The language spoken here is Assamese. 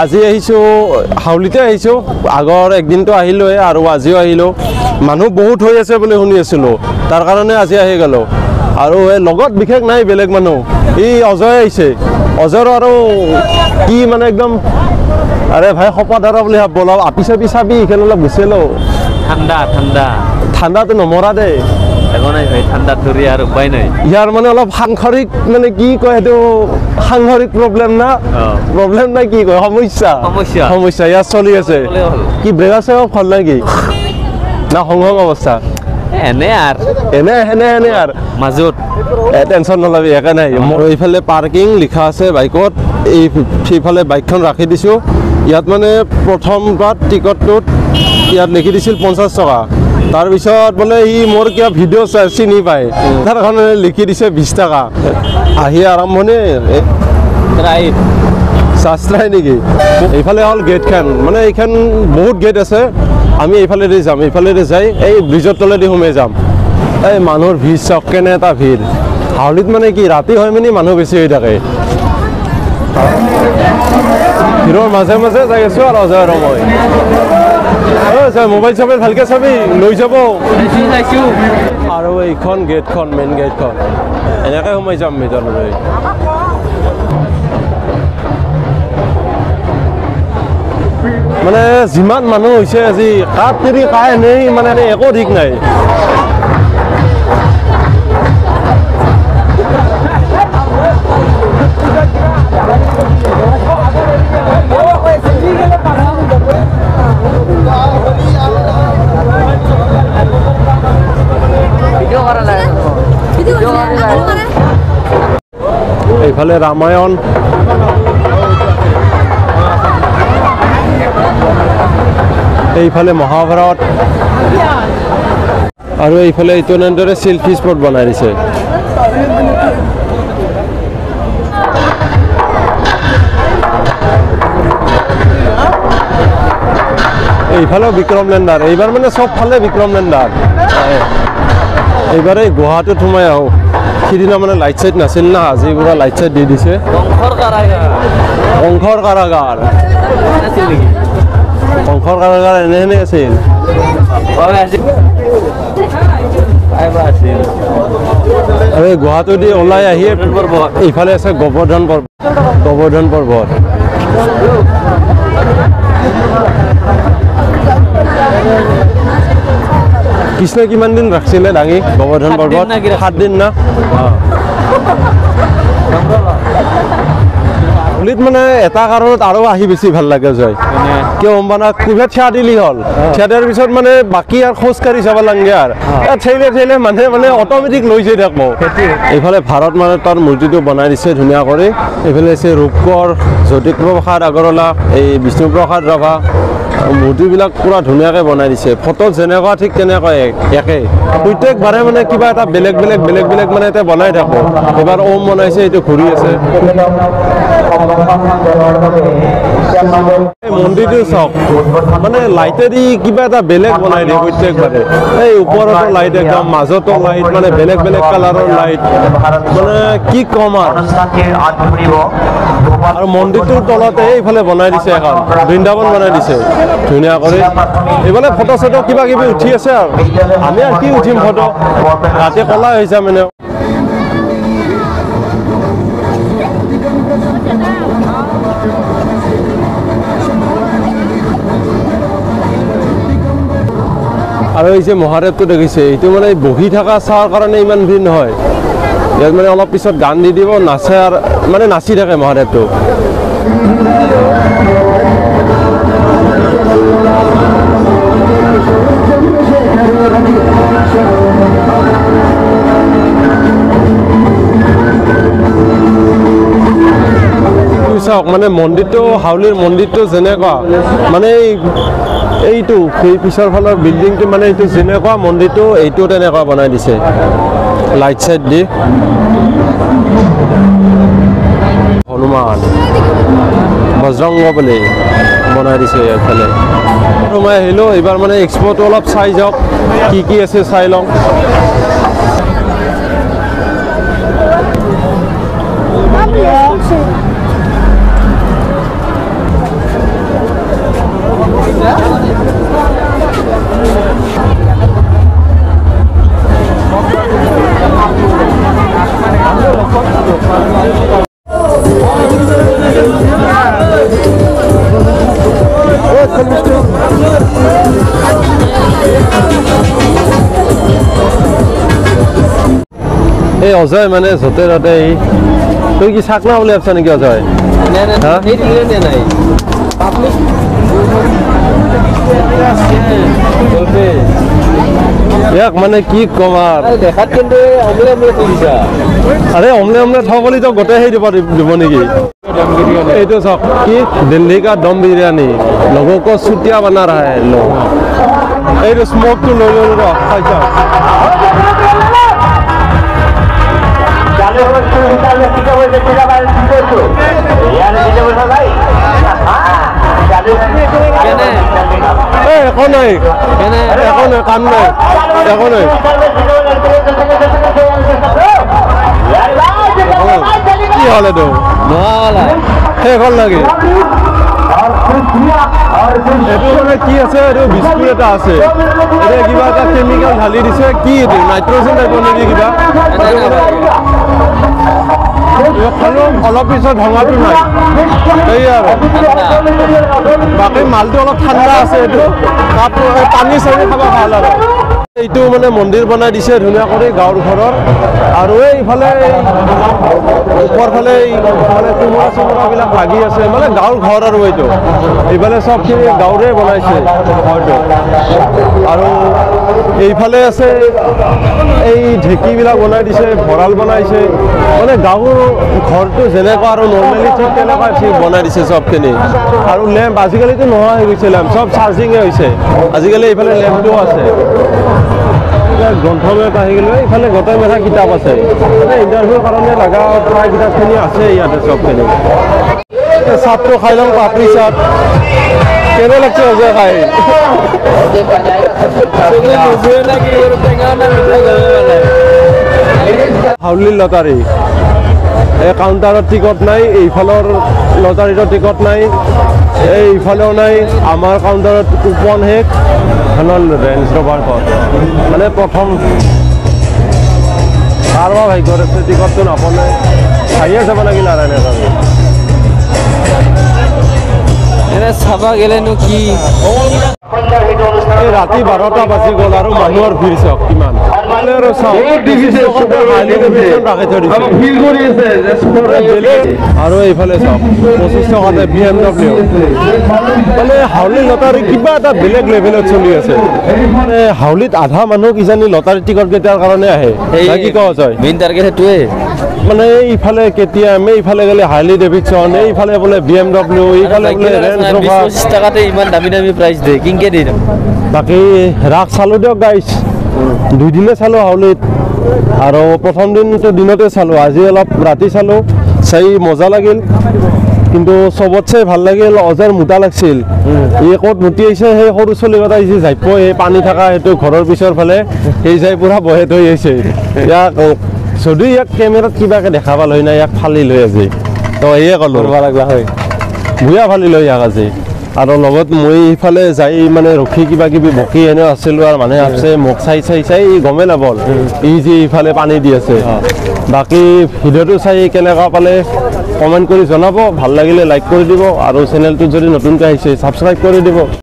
আজি আহিছোঁ হাউলিতে আহিছোঁ, আগৰ একদিনটো আহিলোঁৱে আৰু আজিও আহিলোঁ। মানুহ বহুত হৈ আছে বুলি শুনি আছিলোঁ, তাৰ কাৰণে আজি আহি গ'লোঁ। আৰু এই লগত বিশেষ নাই বেলেগ মানুহ, এই অজয় আহিছে। অজয়ৰ আৰু কি মানে একদম আৰে ভাই সপা ধৰা বুলি ভাব, অলপ আপি চাপি চাবি এইখন অলপ গুচি লওঁ। ঠাণ্ডা ঠাণ্ডা ঠাণ্ডাটো নমৰা দেই। একো নাই ভাই, ঠাণ্ডাত ধৰি আৰু উপায় নাই। ইয়াৰ মানে অলপ সাংসাৰিক মানে কি কয় সেইটো সাংসাৰিক প্ৰব্লেম না প্ৰব্লেম না কি কয় সমস্যা সমস্যা সমস্যা ইয়াত চলি আছে। কি ব্ৰেকা চেক হ'ল নেকি না সংঘ অৱস্থা? এনে আৰু এনে এনে এনে আৰু মাজত টেনশ্যন নলবি, একে নাই। মোৰ এইফালে পাৰ্কিং লিখা আছে বাইকত, এই সেইফালে বাইকখন ৰাখি দিছোঁ। ইয়াত মানে প্ৰথমবাৰ টিকটটোত ইয়াত লিখি দিছিল 50 টকা, তাৰপিছত বোলে সি মোৰ কিবা ভিডিঅ' চাই চিনি পায়, তাৰ কাৰণে লিখি দিছে 20 টকা। আহি আৰম্ভণি শাস্ত্ৰাই নেকি। এইফালে হ'ল গেটখন, মানে এইখন বহুত গেট আছে। আমি এইফালেদি যাম, এইফালেদি যাই এই ব্ৰিজৰ তলেদি সোমাই যাম। এই মানুহৰ ভিৰ চাওক, কেনে এটা ভিৰ। হাউলিত মানে কি ৰাতি হৈ মানে মানুহ বেছি হৈ থাকে। ভিৰৰ মাজে মাজে যাই আছোঁ আৰু অজয় আৰু মই। মোবাইল চবাইল ভালকে চাবি, লৈ যাব। আৰু এইখন গেটখন মেইন গেটখন, এনেকৈ সোমাই যাম ভিতৰলৈ। মানে যিমান মানুহ হৈছে আজি, কাক তেৰি কাই এনেই মানে একো ঠিক নাই। এইফালে ৰামায়ণ, এইফালে মহাভাৰত, আৰু এইফালে এইটো এনেদৰে চেলফি স্পট বনাই দিছে। এইফালেও বিক্ৰম লেণ্ডাৰ, এইবাৰ মানে চবফালে বিক্ৰম লেণ্ডাৰ। এইবাৰ এই গুৱাহাটীত সোমাই আহোঁ। সিদিনা মানে লাইট চাইট নাছিল না, আজি পুৰা লাইট চাইট দি দিছে। কংসৰ কাৰাগাৰ, কংসৰ কাৰাগাৰ এনেহেনে আছিল। আৰু এই গুৱাহাটীদি ওলাই আহি এইফালে আছে গোবৰ্ধন পৰ্বত, গোবৰ্ধন পৰ্বত। কৃষ্ণই কিমান দিন ৰাখিছিলে দাঙি গোবৰ্ধন পৰ্বত? 7 দিন না? হোলীত মানে এটা কাৰণত আৰু আহি বেছি ভাল লাগে জয়, কিয় মানে কুভেত থিয়া দিলি হ'ল, থিয়া দিয়াৰ পিছত মানে বাকী আৰু খোজকাঢ়ি যাব লাগে আৰু ঠেলে ঠেলে মানুহে মানে অট'মেটিক লৈ যাই থাকব। এইফালে ভাৰত মানে তাৰ মূৰ্তিটো বনাই দিছে ধুনীয়া কৰি। এইফালে আছে ৰূপকৰ, জ্যোতিপ্ৰসাদ আগৰৱালা, এই বিষ্ণুপ্ৰসাদ ৰাভা, মূৰ্তিবিলাক পুৰা ধুনীয়াকৈ বনাই দিছে। ফটোত যেনেকুৱা ঠিক তেনেকুৱাই একেই। প্ৰত্যেকবাৰে মানে কিবা এটা বেলেগ বেলেগ বেলেগ বেলেগ মানে এটা বনাই থাকোঁ। এইবাৰ ওম বনাইছে, এইটো ঘূৰি আছে। মন্দিৰটো চাওক, মানে লাইটেদি কিবা এটা বেলেগ বনাই দিয়ে প্ৰত্যেকবাৰে। এই ওপৰতো লাইট, একদম মাজতো লাইট, মানে বেলেগ বেলেগ কালাৰৰ লাইট, মানে কি ক'ম আৰু। আৰু মন্দিৰটোৰ তলতে এইফালে বনাই দিছে এখন বৃন্দাবন বনাই দিছে ধুনীয়া কৰি। এইফালে ফটো চটো কিবা কিবি উঠি আছে আৰু আমি আৰু কি উঠিম ফটো, ৰাতি কলা হৈছে মানে। আৰু এই যে মহাদেৱটো দেখিছে, এইটো মানে বহি থকা চাৱাৰ কাৰণে ইমান ভিৰ নহয়। ইয়াত মানে অলপ পিছত গান দি দিব, নাচে আৰু মানে নাচি থাকে মহাদেৱটো। চাওক মানে মন্দিৰটো, হাউলিৰ মন্দিৰটো যেনেকুৱা মানে এইটো সেই পিছৰ ফালৰ বিল্ডিংটো মানে এইটো যেনেকুৱা মন্দিৰটো এইটো তেনেকুৱা বনাই দিছে লাইট চাইট দি। হনুমান বজৰংগ বুলি বনাই দিছে এইফালে। সোমাই আহিলোঁ, এইবাৰ মানে এক্সপ'টো অলপ চাই যাওক কি কি আছে চাই লওঁ। এই অজয় মানে য'তে ত'তে এই তই কি চাকনা বুলি ভাবছা নেকি অজয়? ইয়াক মানে কি কম আৰু দেখাত কিন্তু অমলে অমলে থৈ দিছা। আৰে অমলে অমলে থ বুলি তো গোটেই সেই দিব দিব নেকি? এইটো চাওক কি দিল্লী কা দম বিৰিয়ানী लोगों को सुटिया बना रहा है लोग। এইটো স্মোকটো লৈ ল'লো ৰ খাই চাওক। একো নাই একো নাই কাম নাই একো নাই। কি হ'ল এইটো শেষ হ'ল নেকি? এইটো মানে কি আছে, এইটো বিস্কুট এটা আছে, এতিয়া কিবা এটা কেমিকেল ঢালি দিছে, কি এইটো নাইট্ৰজেন টাইপৰ নেকি কিবা। খালো অলপ পিছত ভঙাটো নাই সেই আৰু বাকী মালটো অলপ ঠাণ্ডা আছে, এইটো তাত পানী চানী খাব ভাল আৰু। এইটো মানে মন্দিৰ বনাই দিছে ধুনীয়া কৰি গাঁৱৰ ঘৰৰ। আৰু এইফালে ওপৰফালে মানে কোমোৰা চোমোৰাবিলাক লাগি আছে, মানে গাঁৱৰ ঘৰ আৰু এইটো। এইফালে চবখিনি গাঁৱৰে বনাইছে ঘৰটো। আৰু এইফালে আছে এই ঢেঁকীবিলাক বনাই দিছে, ভঁৰাল বনাইছে, মানে গাঁৱৰ ঘৰটো যেনেকুৱা আৰু নৰ্মেলি ঠিক তেনেকুৱা ঠিক বনাই দিছে চবখিনি। আৰু লেম্প আজিকালিতো নোহোৱা হৈ গৈছে, লেম্প চব চাৰ্জিঙে হৈছে আজিকালি। এইফালে লেম্পটোও আছে। গ্ৰন্থমেলাত আহি গ'লো, এইফালে গোটেই মেলা কিতাপ আছে, মানে ইণ্টাৰভিউৰ কাৰণে লগা প্ৰায় কিতাপখিনি আছে ইয়াতে চবখিনি। চাটটো খাই ল'ম, পাপৰি চাট কেনে লাগছে অজয় খাই? হাউলিৰ লটাৰী এই কাউণ্টাৰত টিকট নাই, এইফালৰ লটাৰীটো টিকট নাই, এই ইফালেও নাই। আমাৰ কাউণ্টাৰত কুপন শেষ। ৰেঞ্জ ৰভাৰখন মানে প্ৰথম কাৰোবাৰ ভাগ্যত আছে টিকটটো নাপালে খাইয়ে যাব লাগিল আৰু এনেকৈ চাবা গেলেনো কি। এই ৰাতি 12টা বাজি গ'ল আৰু মানুহৰ ভিৰ চাওক কিমান। আৰু এইফালে চাওক 25 টকাতে BMW। মানে হাউলি লটাৰী কিবা এটা বেলেগ লেভেলত চলি আছে। মানে হাউলিত আধা মানুহ কিজানি লটাৰী টিকট কেইটাৰ কাৰণে আহে, কি কোৱা যায়? মেইন টাৰ্গেট সেইটোৱে। মানে এইফালে কেটিএম, এইফালে গ'লে হাৰ্লি ডেভিডছন, এইফালে বোলে BMW, এইফালে বোলে ৰেঞ্জ ৰভাৰ। 25 টকাতে ইমান দামী দামী প্ৰাইজ দিয়ে, কিনকে দিয়ে। বাকী ৰাস চালোঁ দিয়ক গাইছ, দুইদিনে চালোঁ হাউলিত। আৰু প্ৰথম দিনটো দিনতে চালোঁ, আজি অলপ ৰাতি চালোঁ, চাই মজা লাগিল। কিন্তু চবতছে ভাল লাগিল অজাৰ মোটা লাগছিল, ই ক'ত মুতি আহিছে সেই সৰু চলি এটা যি জাপ এই পানী থকা সেইটো ঘৰৰ পিছৰ ফালে সেই যাই পূৰা বহে থৈ আহিছে। ইয়াক যদি ইয়াক কেমেৰাত কিবাকে দেখা পাল হয় না, ইয়াক ফালি লৈ আজি তো এয়ে ক'লোঁ হয় ভূঞা ফালি লৈ ইয়াক আজি। আৰু লগত মই ইফালে যাই মানে ৰখি কিবা কিবি বকি এনে আছিলোঁ আৰু মানুহে ভাবছে মোক চাই চাই চাই গমেই নাপাল ই যে ইফালে পানী দি আছে। বাকী ভিডিঅ'টো চাই কেনেকুৱা পালে কমেণ্ট কৰি জনাব, ভাল লাগিলে লাইক কৰি দিব, আৰু চেনেলটোত যদি নতুনকৈ আহিছে ছাবস্ক্ৰাইব কৰি দিব।